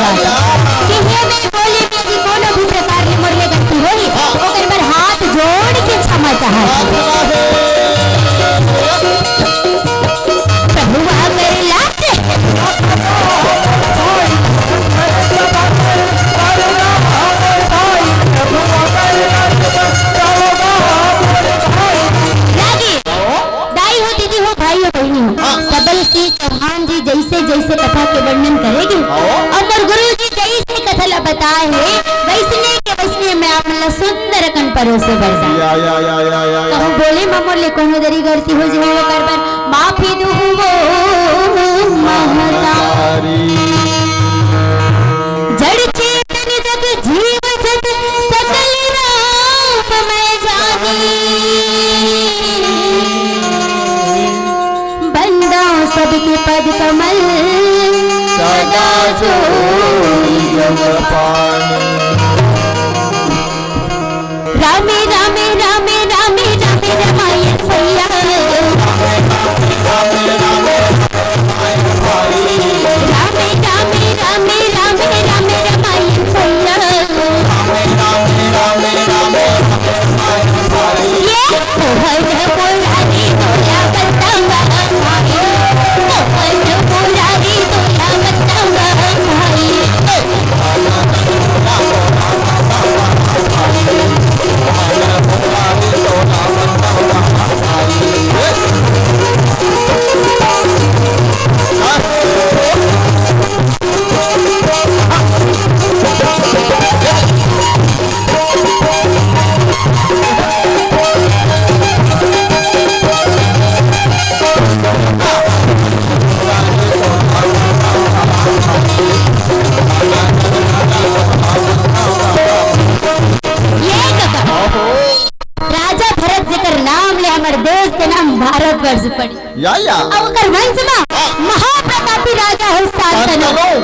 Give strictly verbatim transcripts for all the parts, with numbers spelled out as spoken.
कि हे मैं बोली में यदि कोनो भी प्रकार ले मोर ले गलती होही, ओकर बर हाथ जोड़ के क्षमा चाहत हँव। प्रभु अगर लागे, लागे। दाई हो, दीदी हो, भाई हो, बहिनी हो, हाँ। सबल सिंह चौहान जी जइसे जइसे कथा के वर्णन करे गे, हाँ। अउ मोर गुरु जी जइसे कथा ला बताए हे, वइसने के वइसने मैं आप मन ला सुंदर अकन परोसे बर जाहूँ। या, या, या, या, या, या। कहूँ बोले म मोर ले कोनो दरी गलती हो जाही, ओकर बर माफी दुहू वो महतारी। जड़ चेतन जग जीव जग सकल राम मैं जानी। बंदा सबके पद कमल सदा जो जग पानी। रामे, रामे, रामे, रामे, रामे, रमायन भैया। रामे, रामे, रामे, रामे, रामे, रामे, रमायन भैया। ये मोहन मुरारी तोला बतावा भाई, मोहन मुरारी तोला बतावा भाई। ये कका, राजा भरत जेकर नाम ले हमर देश के नाम भारतवर्ष पड़े। या, या। अउ ओकर वंश म महाप्रतापी राजा हे शांतनु। शांतनु।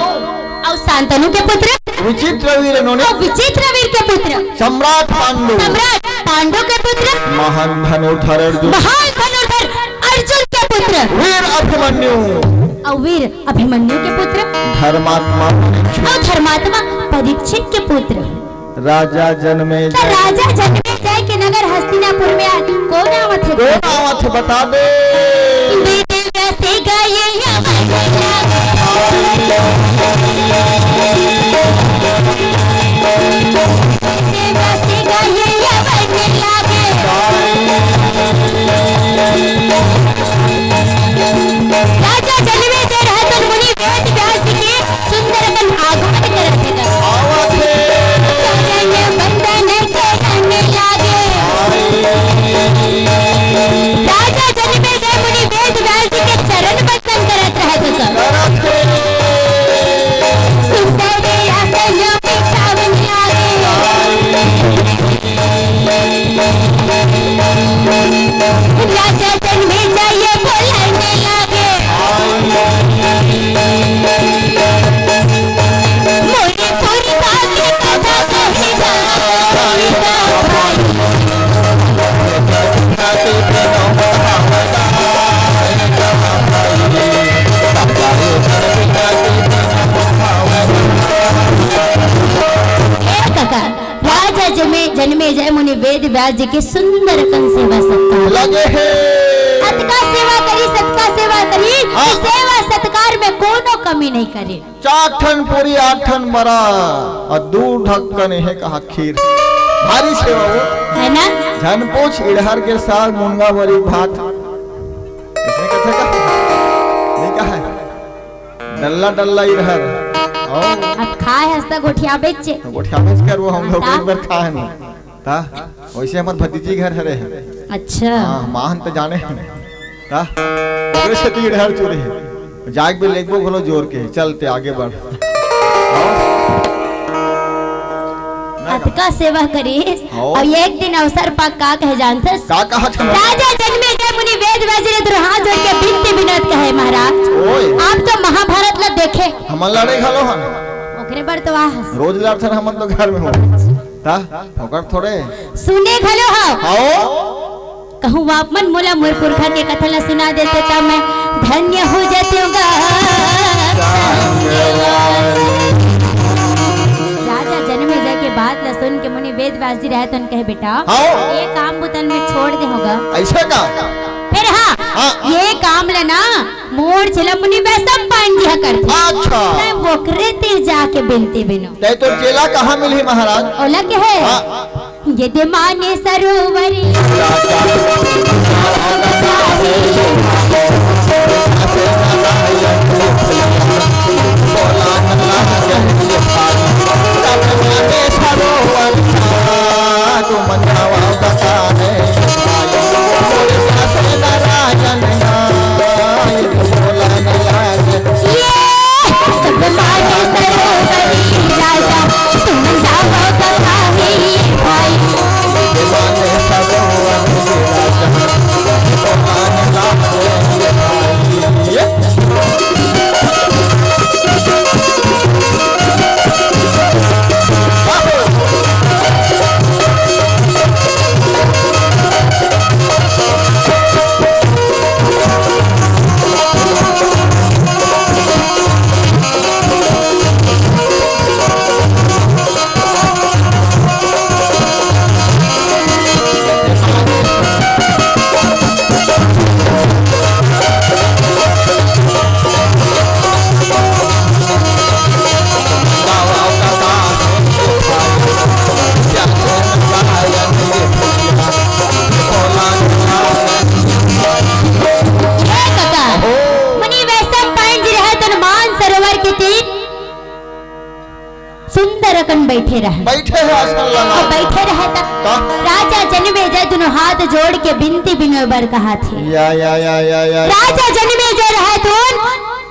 अउ शांतनु के पुत्र विचित्रवीर नोनी। अउ विचित्रवीर के पुत्र सम्राट पांडु। सम्राट पांडु के पुत्र महान धनुर्धर अर्जुन। महान धनुर्धर अर्जुन के पुत्र वीर अभिमन्यु। अउ वीर अभिमन्यु के पुत्र धर्मात्मा। अउ धर्मात्मा परीक्षित के पुत्र। राजा जनमेजय। त राजा जनमेजय के नगर हस्तिनापुर में आज कोन आवत हे? कोन आवत हे, बता दे। वेद व्यास गाये या वंदना। वेद व्यास गाये या वंदना। राजा जनमेजय रहत मुनि वेद व्यास जी के सुंदर अकन आगमन करत हे। आवत हे। चरण बंदन करन लागे। राजा जनमेजय मुनि वेद व्यास जी के चरण बंदन करत रहत हे। करत हे। सुंदर आसन बिछावन लागे। राजा जनमेजय बोलन लागे। मोरे पुरखा के कथा कहे गा, कहे गा भाई। ए कका, राजा जमे-, जनमेजय मुनि वेद व्यास जी के सुंदर अकन सेवा सत्कार। लगे हे। अतका सेवा करिस, अतका सेवा करिस, हाँ। सेवा सत्कार में कोनो कमी नहीं करे। चार ठन पूरी, आठ ठन बरा अउ दू ढक्कन हे कहा खीर। भारी सेवा हो। है ना? झन पूछ, इड़हर के साग, मुनगा बरी भात। इसने कथे का? नहीं कहा है। डल्ला डल्ला इड़हर। ओ। अब खाए हस त गोठियाबेच। गोठियाबेच करबो हम लोग, हाँ। एक बार खाए नहीं। ता? वइसे हमर भतीजी घर हरे हे। अच्छा। हाँ, मान त जाने हे। ता? ओकरे सेती इड़हर चुरे हे। जाग भी लेगबो घलो जोर के। चल ते आगे बढ़। हाँ। अतका सेवा करिस। हाँ। अउ एक दिन अवसर पा का कहे जानथस? का कहा था? राजा जनमेजय मुनि वेद व्यास जी ला हाथ जोड़ के बिनती बिनत कहे, महाराज, ओए। आप तो महाभारत ला देखे। हमन लड़े घलो हन। ओकरे बर तो आए हस। रोज लड़थन हमन तो घर में हो। ता, ओकर थोड़े। सुने घलो हव। हव। कहूँ आप मन मोला मोर पुरखा के कथा ला सुना देते त मैं धन्य हो जातेंव गा। वेद व्यास जी रहे तो कहे, "बेटा, हाँ। ये काम बुतन में छोड़ दे होगा।" ऐसे का? फिर हाँ, हाँ। ये काम लेना मोर चेला मुनि वैशंपायन जी ह करथे। अच्छा। मैं ओकरे तीर जाके बिनती बिनो। तै तो चेला कहाँ मिलही महाराज? ओला कहे, हाँ। यदि माने सरोवर हे कका, मुनि वैशंपायन जी रहे तो मानसरोवर के तीर सुंदर अकन बैठे रहे। बैठे हे आसन लगा। अउ बैठे रहे त का? राजा जनमेजय दुनों हाथ जोड़ के बिनती बिनोय बर कहाथे। या, या, या, या, या। राजा जनमेजय रहे तो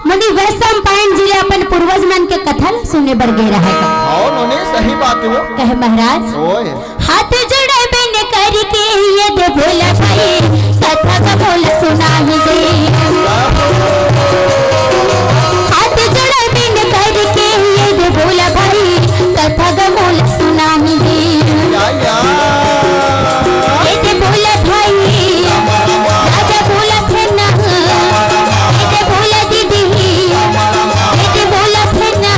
मुनि वैशंपायन जी ले अपन पूर्वज मन के कथा ल सुने बर गे रहे। हाँ, नोनी, सही बात हे। कहे महाराज, ओए। हाथ जोड़े बिन करके ये दे भोला भाई, कथा का बोल सुनाई दे। हाथ जोड़े बिन करके ये दे भोला भाई, कथा का बोल सुनाई दे। या, या। ये दे भोला भाई, राजा भोला थे ना, ये दे भोला दीदी, ये दे भोला थे ना।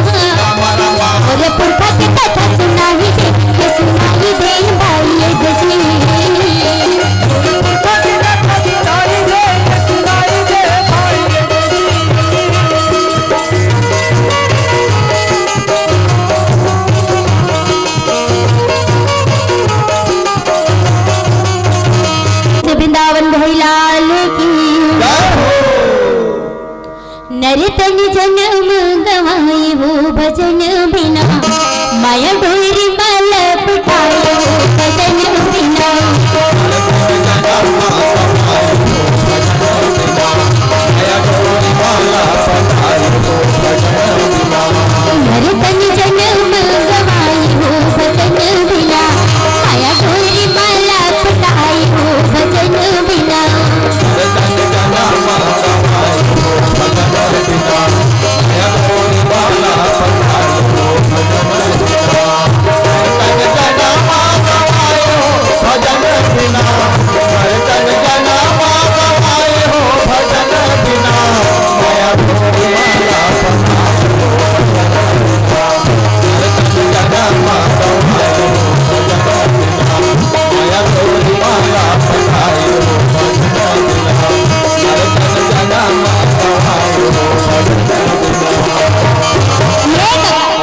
मोरे पुरखा के कथा सुनाई दे, ये सुनाई दे भाई ये दे जी। वृंदावन भाई लाल की। नर तन जनम गवाई हो भजन बिना, माया डोरी माला पिटाई हो भजन बिना। नर तन जनम गवाई हो भजन बिना, माया डोरी माला पिटाई हो भजन बिना। ये कथा।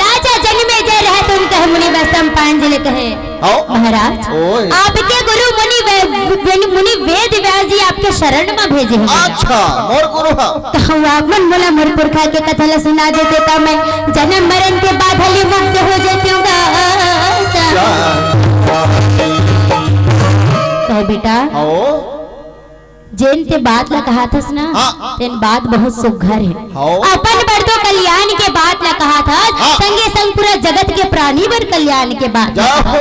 राजा जनमेजय रहे तो कहे मुनि वैशंपायन जी ले कहे, आओ। महाराज, ओए। आपके गुरु मुनि वे-, वे-, मुनि वेद व्यास जी आपके शरण में भेजे हैं। अच्छा, मोर गुरु हा। कहूँ आप मन मोला मोर पुरखा के कथा ला सुना देते त मैं जन्म मरण के बाधा ले मुक्त हो जाती हूँ गा। कहे बेटा, आओ। जेन ते बात ला कहाथस ना, हाँ। तेन बात बहुत सुघर हे। हाँ। अपन बर तो कल्याण के बात ला कहाथस, हाँ। संगे संग पूरा जगत के प्राणी बर कल्याण के बात। जाहो।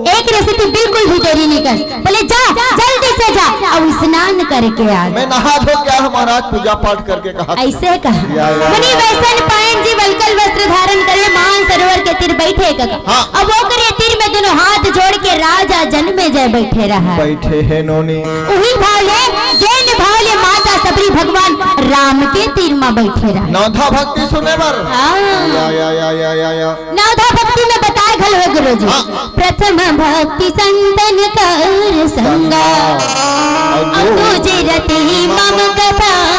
एक रस तू बिल्कुल भी देरी नहीं कर, बोले, "जा, जल्दी से जा, अब स्नान करके आ।" मैं नहा धो के आया महाराज, पूजा पाठ करके कहा। ऐसे कहा। या, या, मुनि या। वैशंपायन जी वलकल वस्त्र धारण करे मान सरोवर के तीर बैठे कका। हाँ। अब ओकरे तीर में दोनों हाथ जोड़ के राजा जनमेजय बैठे रहा। बैठे हे नोनी। उही भाव ले, जेन भाव ले माता सबरी भगवान राम के तीर में बैठे रहा। नवधा भक्ति सुने बर। हाँ। या, या, या। नवधा भक्ति में बताय घलो गुरुजी। हाँ। प्रथम भक्ति संतन कर संगा, और और दू- दूजे रति मम कथा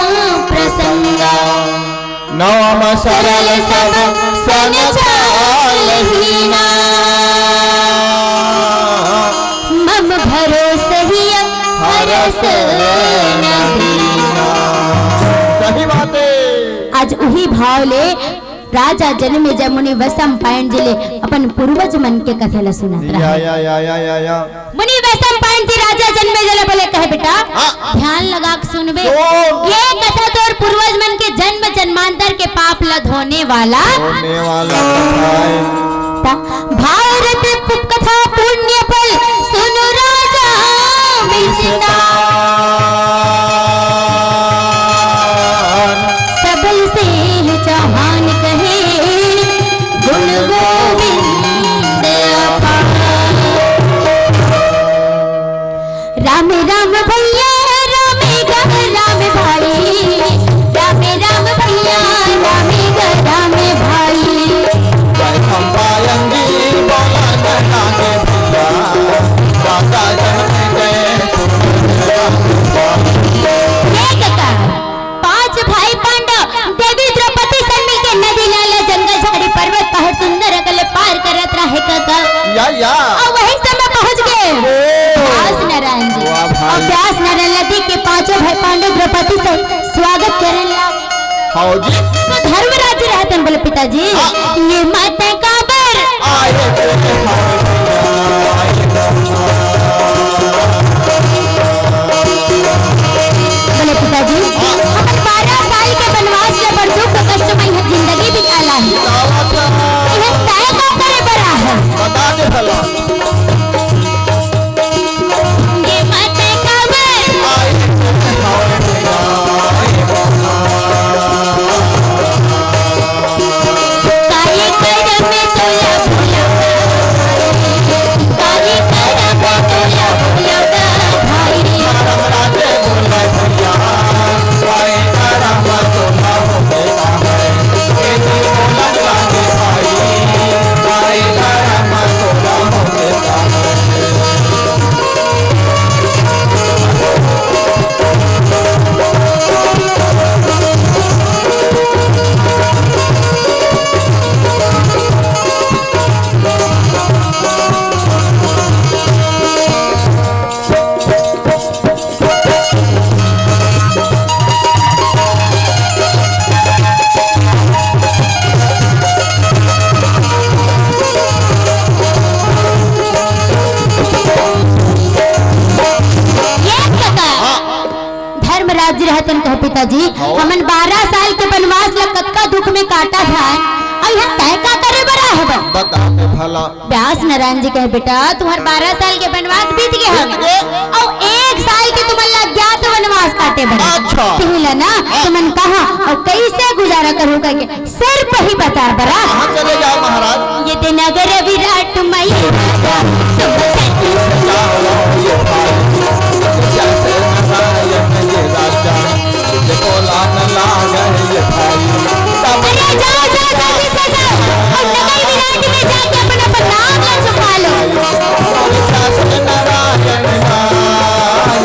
प्रसंगा। नवम सरल सब संचालहीना। मम भरोसहि हरस न दीना। सही बात है। आज उही भाव ले राजा जनमेजय मुनि वैशंपायन जी ले अपन पूर्वज मन के कथा ला सुनात रहा। या, या, या। मुनि वैशंपायन जी राजा जनमेजय ला बोले, कहे, "बेटा, हाँ। ध्यान लगा के सुनबे। सुन। ये कथा तोर पूर्वज मन के जन्म जन्मांतर के पाप ला धोने वाला।" धोने वाला कथा है। ता-, भारत कथा पुण्य फल सुनो राजा विजिता। सबल सिंह चौहान कहे गुण गोविंद अपार। राम राम भैया, राम ग-, राम भाई, राम राम भैया, राम ग-, राम भाई। जय चंपायन जी, बोला न लागे भैया, राजा जनमेजय सुन। हे कका, पांच भाई पांडव देवी द्रौपदी संग मिलके नदी नाला जंगल झाड़ी पर्वत पहाड़ सुंदर अकले पार करत रहे कका। या, या। और वही समय पहुंच गए ओ। व्यास नारायण जी। वाह भाई। और व्यास नारायण नदी के पांचों भाई पांडव द्रौपदी से स्वागत करने लगे। हाँ जी। तो धर्मराज रहतन बोले, "पिताजी, हाँ। ये मत काबर।" आए थे हमारे बोले, "पिताजी, हमन बारह साल के बनवास ले बर दुख कष्ट में यह जिंदगी बिताला है। यह तय का करे बर आहे?" बता दे भला। ये मत काबर। काली करम तोला भुला, काली करम तोला भुला भाई। ये कका, हाँ। धर्मराज जी रहतन कहे, "पिताजी, हाँ। हमन बारह साल के बनवास ला कतका दुख में काटा था, अउ यहाँ तय का करे बर आए हव?" बता दे भला। व्यास नारायण जी कहे, "बेटा, तुम्हार बारह साल के बनवास बीत गया है, बीत गया। और एक साल के तुमन ला अज्ञात बनवास काटे बर।" अच्छा। तिही ला ना, हाँ। तुमन कहाँ और कैसे गुजारा करो करके सिर्फ ही बता बरा। कहाँ चले जाओ महाराज? ये ते नगर विराट मई राजा, सुभा शक्ति। जाओ ये भाई, जैसे नारायण ये राजा, ये बोला न लागे ये भाई। अरे जाओ, जाओ, जल्दी से जाओ। और नगर विराट में जाके अपना, अपना नाम ला छुपा लो। जैसे नारायण नारायण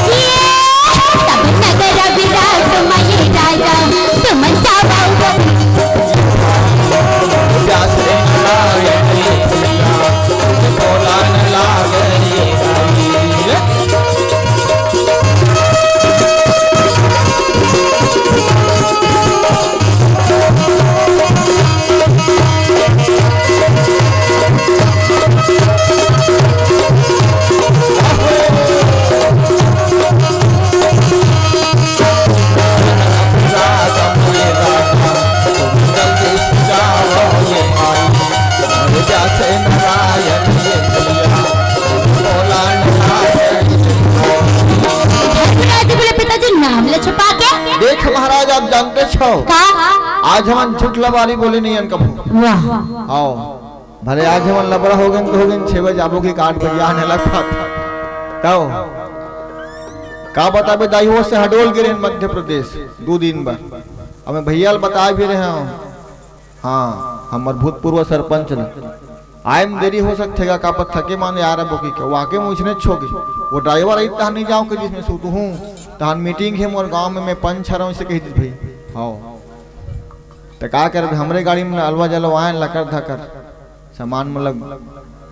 ये सब नगर विराट मई राजा, सुमन चावा। धर्मराज जी बोले, "पिताजी, नाम ले छुपा के।" देख महाराज, आप जानते छो, का? आज हमन झूठ लबारी बोले नहीं हन कभू। वाह। आओ, भले आज हमन लबरा हो गए तो हो गए, छह बजे आबो के काट बजे आने लग पाता। तब का बताबे दाई, वो से हडोल गिरे मध्य प्रदेश दो दिन बर। अब मैं भैया ल बता भी रहे हूँ, हाँ, हमर भूतपूर्व सरपंच ल। आए म देरी हो सकथे गा, काबर थके मांदे आ रहा बोकी के, वाके में उसने छो गे। वो ड्राइवर आई तहां नहीं जाओ के जिसमें सूत हूँ, तहां मीटिंग हे मोर गांव में, मैं पंच हरव, इसे कही दिस भाई। हाँ। त का करबे, हमरे गाड़ी में अलवा जलवा आए, लकर धकर। सामान मतलब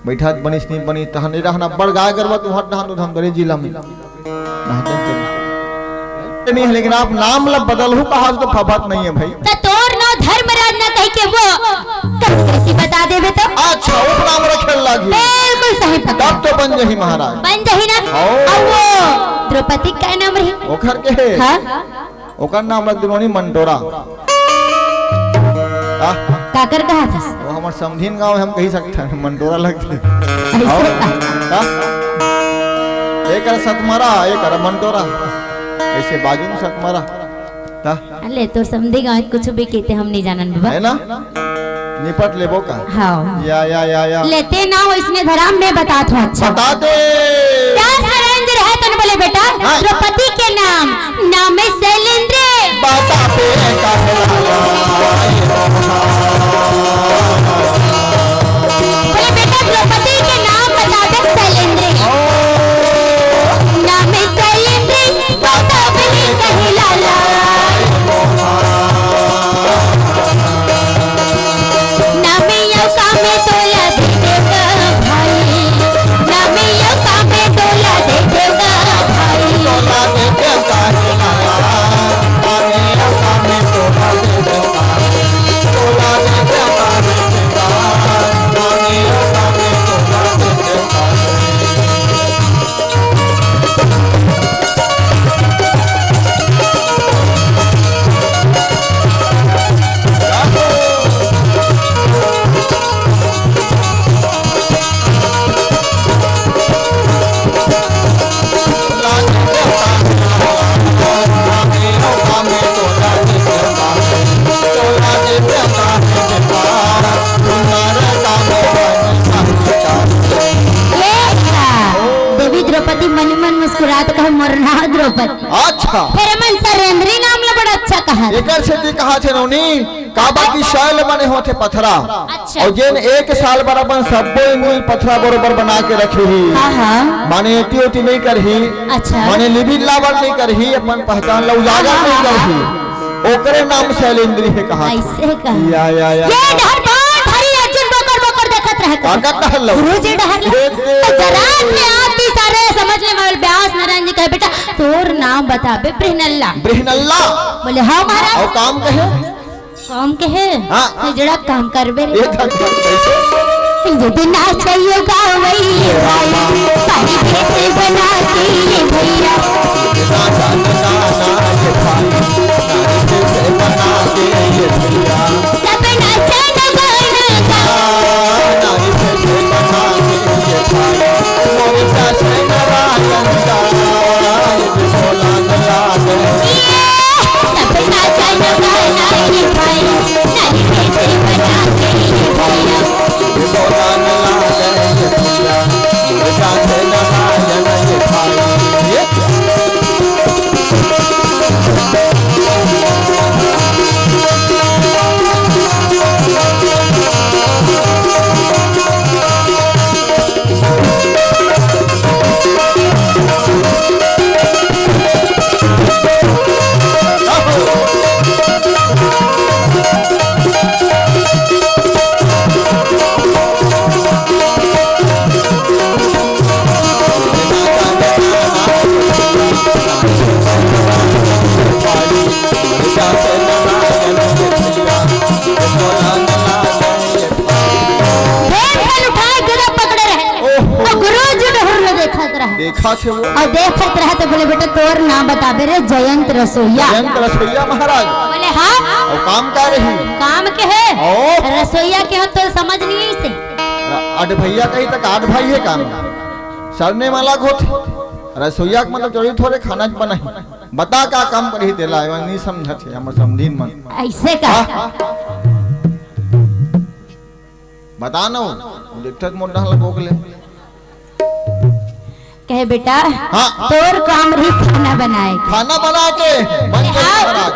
बैठत बनिस नहीं बनी, तहन नहीं रहना, बड़ गाय गरबा तुहर डहान तो धमतरी जिला में। नहाते के नहीं है, लेकिन आप नाम ला बदलहू कहा तो फफत नहीं है भाई। त तोर नाव धर्मराज ना कही के वो कब कैसी बता देबे तो? अच्छा, उपनाम रखे लागी। बिल्कुल सही पकड़। तब तो बन जही महाराज। बन जही ना? हाँ। अब वो द्रौपदी का नाम रही? ओखर के है? हाँ? ओकर नाम रख दिलोनी मंटोरा। आ? काकर कहा था? वो हमर समधीन गांव है, हम कही सकते हैं, मंटोरा लगते हैं। ऐसे और? का? का? एक अरा सतमारा, एक अरा मंटोरा। ऐसे बाजू में सतमारा। का? अले, तोर समधी गांव कुछ भी कहते, हम नहीं जानन बाबा। है ना? निपट लेबो का? हाँ। या, या, या, या। लेते ना हो इसने धराम में बता दो, अच्छा। बता दे। प्यास में रंज रहे तन बोले बेटा, हाँ। द्रौपदी के नाम, नाम है शैलेंद्र। बता दे का है? बोले बेटा, द्रौपदी के नाम बता दे शैलेंद्र। ओ। नाम है शैलेंद्र। देवी द्रौपदी मन मन मुस्कुरात कहे, "मोर नाव द्रौपदी।" अच्छा। फेर मन सरेंद्री नाम ला बड़ा अच्छा कहा। एकर सेती कहा थे नोनी, काबर कि शैल माने होथे पथरा। अच्छा। अउ जेन एक साल बर अपन सब्बो इंगुल पथरा बरोबर बना के रखे ही। हाँ, हाँ। माने एती ओती नहीं करही। अच्छा। माने लिबिन लाबर नहीं करही, अपन पहचान ला उजागर हाँ, नहीं हाँ, करही। हाँ। ओकरे नाम शैलेंद्री हे कहा। ऐसे कहा। या, या, या। ये डहर बहुत हरी अर्जुन बोकर बोकर देखत रहे। का कहत हल्लो? गुरुजी डहर ले। देख, देख। तो जरा से आप भी सारे समझ ले, मगर व्यास नारायण जी कहे, "बेटा, तोर नाम बताबे बृहनल्ला।" बृहनल्ला। बोले, "हाँ महाराज।" अउ काम कहे? काम कहे? हाँ। ये जरा काम करबे रे। ये धन धन कैसे? ये दिन आ चाहिए गावई भाई, साड़ी भेस बना के ये भैया। सब नाचन गाना गा। भेड़ फल उठाए गुदा पकड़े रहे। ओहो। अउ गुरु जी डहर ल देखत रहे। देखत हे वो। अउ देखत रहे त बोले, "बेटा, तोर नाम बताबे रे, जयंत रसोईया।" जयंत रसोईया महाराज। बोले, "हाँ।" अउ काम का रही? काम कहे? ओ। रसोईया कहे तो समझ नहीं आई से। अ-, आठ भैया कही तक आठ भाई हे काम। सरने वाला घोट। रसोईया के मतलब जरूरी थोरे खाना बनाही। बता का काम करही तेला, एमन नहीं समझत हे, हमर समधीन मन। ऐसे का? हाँ? बता न, वो देखत मोर डहर ल बोक ले। कहे, "बेटा, हाँ। तोर काम रही खाना बनाए के।" खाना बना के, बन के हाँ। महाराज।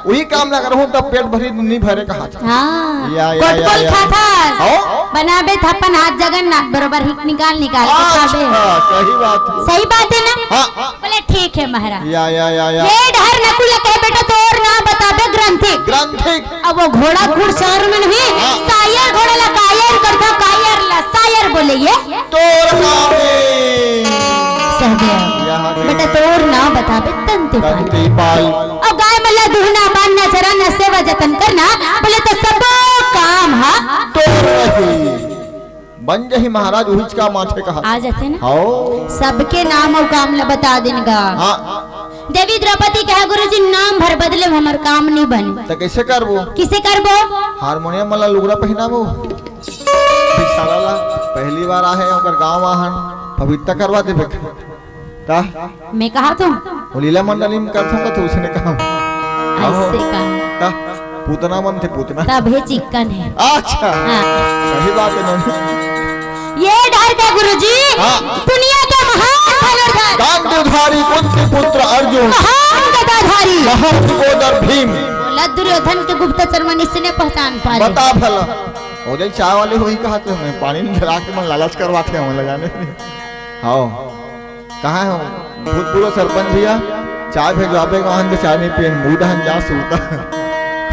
उही काम ला करहूं, तब पेट भरी, नइ भरे कहाथे। हाँ। या, या, कोटकोल या, या। खाथस। हो? बनाबे थपन हाथ जगन्नाथ, बरोबर हिक निकाल, निकाल के खाबे। अच्छा, सही बात हे। सही बात हे ना? हाँ। बोले, "ठीक हे महाराज।" या, या, या, या। ये डहर नकुल कहे, "बेटा, तोर नाम बताबे ग्रंथिक।" ग्रंथिक। अब वो घोड़ा घुड़सवार मन हे, हाँ। सायर घोड़ा ला कायर करथा, कायर ला सायर बोले ये। तोर नाम हे। सहदेव। यहाँ के बेटा, तोर नाम बताबे तंतिपाल। तंतिपाल। अउ गाय मन ला दूहना, बांधना, चराना, सेवा जतन करना, बोले तो सबो काम हा तोर रही। बन जही महाराज, उहिच काम आथे कहा। आ जाथे ना? हव। सबके नाम अउ काम ला बता देन गा। हाँ। देवी द्रौपदी कहे, "गुरुजी, नाम भर बदले में हमर काम नइ बने।" त कइसे करबो? किसे करबो? हारमोनियम वाला लुगरा पहिनाबो। बिचारा ला पहली बार आहे, ओकर गांव आहन, पवित्र करवा देबे। ता? मैं कहा तो? वो लीला मंडली में करथों का तो उसने कहा। ऐसे आहो। कहा। ता? पूतना मन थे, पूतना। तब हे चिक्कन हे। अच्छा। हाँ। सही बात हे नोनी। ये डहर का गुरुजी, हाँ। दुनिया के महान धनुर्धर। गांडीवधारी कुंती पुत्र अर्जुन। महान गदाधारी। महान गोदर भीम। बोला दुर्योधन के गुप्तचर मन इसने पहचान पा ले। बता भला। ओ जे चाय वाले होही कहा तो हमें पानी में धरा के मन लालच करवाथे हमन ला जाने। हाँ। कहाँ हे भूतपूर्व सरपंच भैया? चाय भेजवाबे, गाहन के चाय नइ पियन, मुंह डहन जा सूता।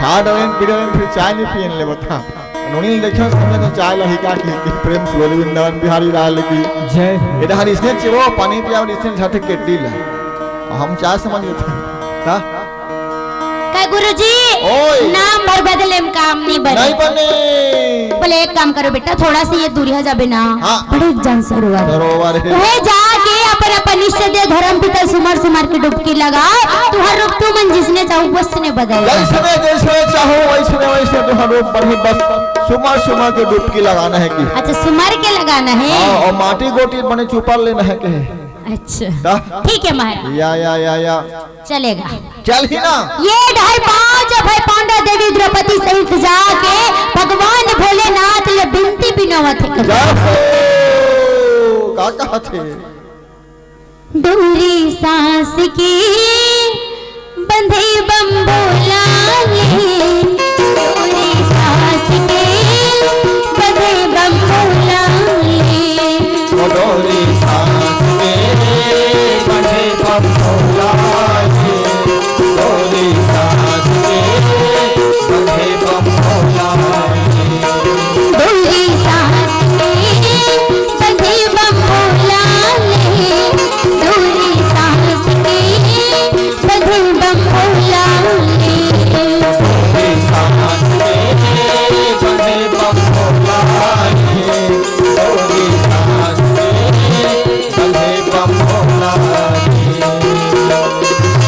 खा डरेन, पी डरेन, फिर चाय नइ पियन ले बता। नोनी ल देखे समझे तो चाय ला ही का की, की प्रेम से बोले वृंदावन बिहारी लाल की। जय हो। ए डहन इसने चिवो, पानी पिया और इसने झाटे केटली ला। हम चाय समझ लेते हैं। ता? का गुरुजी, ओए। नाम भर बदले में काम नइ बने। नइ बने। बोले, "एक काम करो बेटा, थोड़ा सा ये दूरिया जाबे ना, हाँ। बड़े एक जन सरोवर। सरोवर हे। उहे जाके अपन, अपन इष्ट देव धर्म पिता सुमर, सुमर के डुबकी लगाओ, तुहर रूप तुमन जिसने चाहो वैसने बदल जाए। जैसने, जैसने चाहो वैसने, वैसने तुहर रूप बढ़ी, बस सुमर, सुमर के डुबकी लगाना हे कि।" अच्छा, सुमर के लगाना हे। हाँ, अउ माटी गोटी बने चुपर लेना हे कि। अच्छा। ता? ठीक हे महाराज। या, या, या, या। चलेगा। चल ही ना। ये डहर पांच भाई पांडव देवी द्रौपदी सहित जाके भगवान भोलेनाथ ले बिनती बिनवत हे। जय हो। का कहत हे? डोरी सांस के बंधे बम भोला ले, डोरी सांस के बंधे बम भोला ले। ओ डोरी सांस के बंधे बम भोला रे, डोरी सांस के बंधे बम भोला रे। डोरी सांस के बंधे बम भोला रे, डोरी सांस के बंधे बम भोला रे। डोरी सांस के बंधे बम भोला रे। डोरी सांस के बंधे बम भोला रे।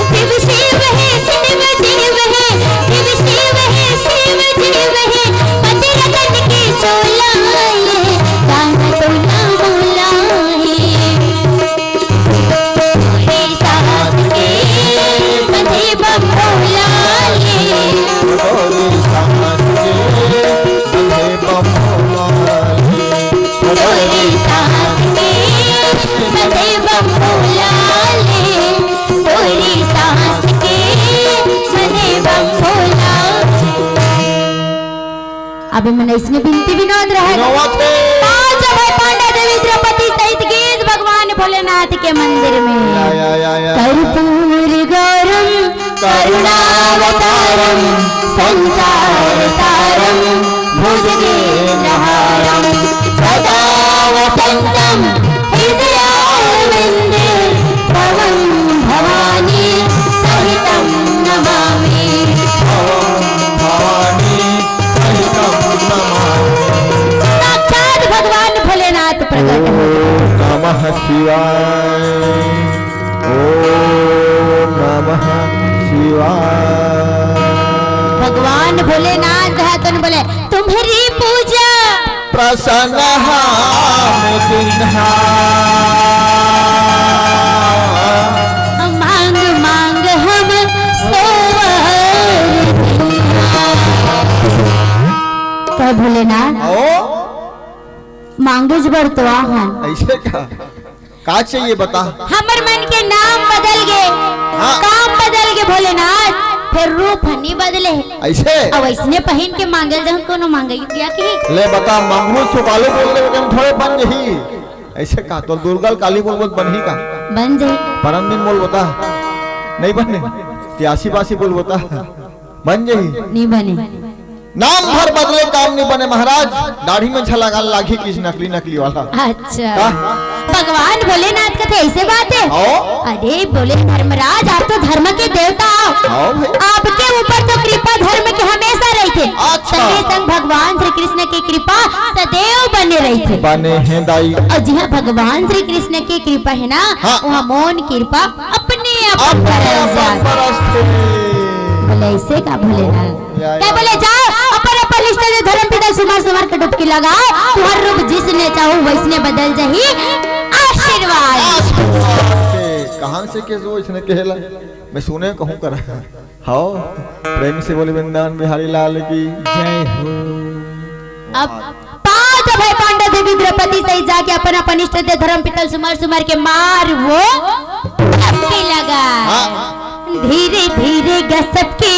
शिव शिव हे, शिव शिव हे, शिव शिव हे, शिव शिव हे, पति रतन के सोला ये, गाना सोना मोला ये। डोरी सांस के बंधे बम भोला ये। डोरी सांस के बंधे बम भोला रे। डोरी सांस के बंधे बम भोला रे। डोरी सांस के बंधे बम भोला। अब मन इसने बिनती बिनोत रहे। बिनोत हे। पांच भाई पांडव देवी द्रौपदी सहित गीस भगवान भोलेनाथ के मंदिर में। या, या, या, या। कर्पूर गौरम करुणावतारम संसार सारम भुजगेंद्रहारम सदा वसंतम हृदयारविंदे भवं भवानी सहितं नमामि। भवं भवानी सहितं नमामि। साक्षात भगवान भोलेनाथ प्रकट हो। ओम नमः शिवाय। ओम नमः शिवाय। भगवान भोलेनाथ रहतन बोले, तुम्हरी पूजा प्रसन्न हम जिन्हा। मांग मांग हम सोवर जिन्हा। कह भोलेनाथ, ओ? मांगेच बर तो आहन। ऐसे का? का चाहिए बता? हमर मन के नाम बदल गे, हाँ। काम बदल गे भोलेनाथ। फेर रूप ह नी बदले हे। अइसे? अब अइसने पहिन के मांगे ल जाहूं, कोनो मांगे ल किही? ले बता, मांगू सुकालू बोल दे, थोड़े बन जही। अइसे का, तो दुर्गा ल काली बोल, बोल बनही का? बन जही। परन दिन बोल बता, नहीं बने। त्यासी बासी बोल बता, बन जही। नहीं बने। नाम भर बदले काम नहीं बने महाराज, दाढ़ी में छलांगा लागी किस नकली नकली वाला। अच्छा। का? भगवान भोलेनाथ कथे अइसे बात हे? आओ। अरे बोले धर्मराज, आप तो धर्म के देवता हो। आओ भाई। आपके ऊपर तो कृपा धर्म के हमेशा रहिथे। अच्छा। संगे संग भगवान श्री कृष्ण के कृपा सदैव बने रहिथे। बने हे दाई। अउ जिहां भगवान श्री कृष्ण के कृपा हे ना, हाँ। उहां मोन कृपा अपने आप अपने बरस आप जात। बरसथे। बोले अइसे का भोलेनाथ? या, या। का बोले, जाओ, अपन, अपन इष्ट देव धर्म पिता ल सुमार, सुमार के डुबकी लगाओ, तुंहर रूप जइसने चाहू वइसने बदल जही। आशीर्वाद। आशीर्वाद। कहां से के जो इसने कहेला? मैं सुने कहूं करा। हाव, प्रेम से बोले वृंदावन बिहारी लाल की। जय हो। अब पांच भाई पांडव देवी द्रौपदी सहित जाके अपन अपन इष्ट देव धर्म पिता ल सुमर सुमर के मार वो डुबकी लगा। हाँ। धीरे धीरे गसब के